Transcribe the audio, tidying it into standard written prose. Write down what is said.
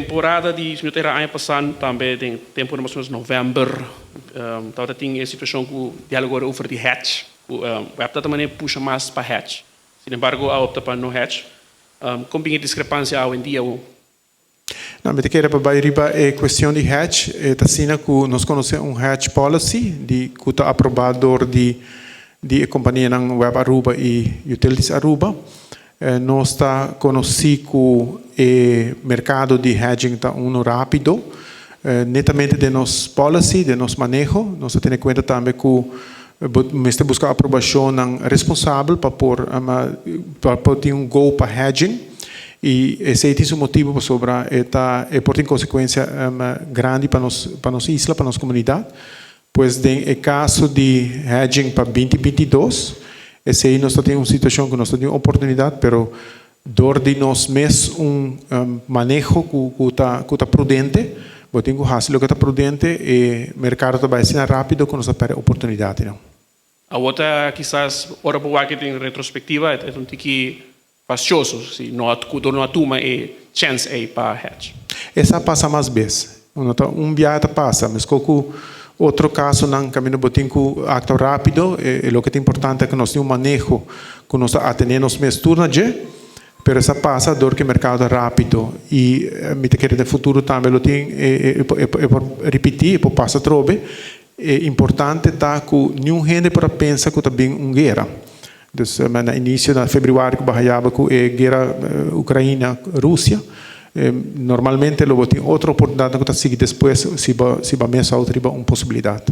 Temporada di si no ta era aña pasá tambe den tempu mas o menos novèmber tabata tin e situashon ku diálogo over di hedge ku web ta manera pusha mas pa hedge, sin embargo a opta pa no hedge. Kon bin e diskrepansia awendia awo? No, mi ta kere pa bai riba e kuestion di hedge. E ta asina ku nos konosé un hedge policy di ku ta aprobá dor di di e kompanianan Web Aruba i Utilities Aruba. Nos ta konosí ku e merkado di hedging ta unu rápido. Netamente den nos policy, den nos maneho, nos ta tene kuenta tambe ku bo mester buska aprobashonnan responsabel pa por tin un go pa hedging. I esei tin su motibu, pasobra e por tin konsekuensia grandi pa nos isla, pa nos komunidat. Pues den e kaso di hedging pa 2022, esei nos tin un situashon ku nos tin oportunidat, pero dor di nos mes un maneho ku ta prudente, bo tin ku hasi loke ta prudente e merkado ta bai asina rápido ku nos ta pèrdè oportunidat, no? Awor ta kisas ora bo wak den retrospektiva e un tiki fastioso si no a tuma e chance ei pa hedge. Esei a pasa mas bes. No ta un biaha ta pasa, mas ku otro kasonan kaminda bo tin ku aktua rápido, e loke ta importante ku nos tin un maneho ku nos ta atené nos mes tur na dje, pero esei a pasa dor ku e merkado rápido i mi ta kere den futuro tambe lo tin e por ripití, e por pasa atrobe. E importante ta ku ningun hende por a pensa ku ta bin un guera. Dus na inisio na febrüari ku bo a haya ku e guera Ukraina Rusia, normalmente lo bo tin otro oportunidat ku ta sigui despues si bo mes riba un posibilidat.